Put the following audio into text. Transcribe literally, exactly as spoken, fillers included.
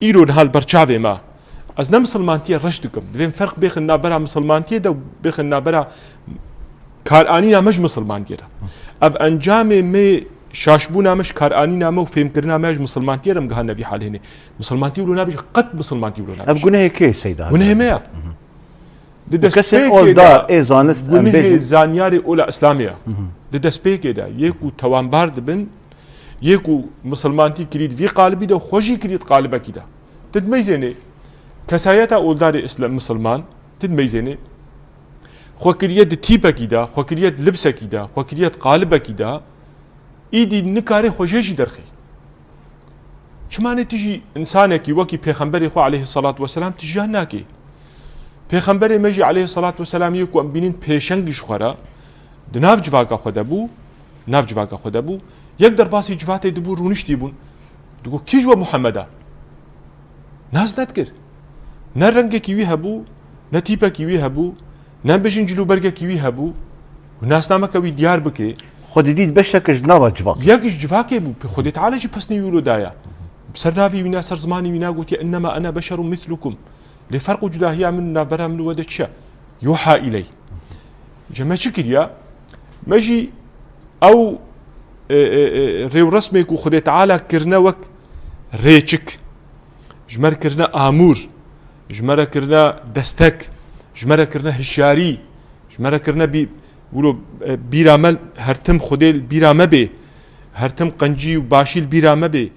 Îro niha li ber çavê me. Ez ne misilmantiyê reş dikim. Divê em ferq bêxin navbera misilmantiyê de û bêxin navbera karanîna me ji misilmantiyê de. Ev encamê me şaşbûna me ji karanîna me û fêmkirina me ji misilmantiyê re em gihane vî halê hênê. Misilmantî wilo nabe jî qet misilmantî wilo nabe. Ev gunehê kê Seyda? Gunehê me ya. Di destpêkê de gunehê zanyarê ola Îslamê ya. Di destpêkê de yê ku tewanbar dibin, yê ku misilmantî kirî di vî qalibî de, xwe jî kirî di qalibekî de. Ti dimeyzênê kesayeta oldarê Îslam, misilman, ti dimeyzênê xwe kiriye di tîpekî de, xwe kiriye di libsekî de, xwe kiriye di qalibekî de, îdî nikare xwe jê jî derxê. Çima ne tu jî însanekî wekî Pêxemberê xwe aleyhissalatu vesselam tu jiyan nakê? Pêxemberê me jî aleyhissalatu vesselam yê ku em bînin pêşeng ji xwe re di nav civaka xwe de bû, nav civaka xwe de bû. Yek derbasî civatê dibû, rûniştî bûn. Digot, "Kî ji we Muhammed e?" Nas nedikir. Ne rengekî wî hebû, ne tîpekî wî hebû, ne bijîn cilûbergekî wî hebû. Û nasnameke wî diyar bike. Xwe didît beşek ji nava civak. Yek ji civakê bû. Xwedê Teala jî pesnê wî wilo daye. Ser navî wîna, ser zimanî wîna gotiye, "Innema ene beşerun mislukum." Lê ferq û cudahiya min navbera min û we de çi ye? Yuha iley. Ji me çi kiriya? Me jî ew, e, e, e, rêwresmê ku Xwedê Teala kirine wek rêçik, ji me re kirine amûr, ji me re kirine destek, ji me re kirine hişyarî, ji me re kirine bî-, wilo, e, bîra me her tim Xwedê li bîra me bê, her tim qencî û başî li bîra me bê.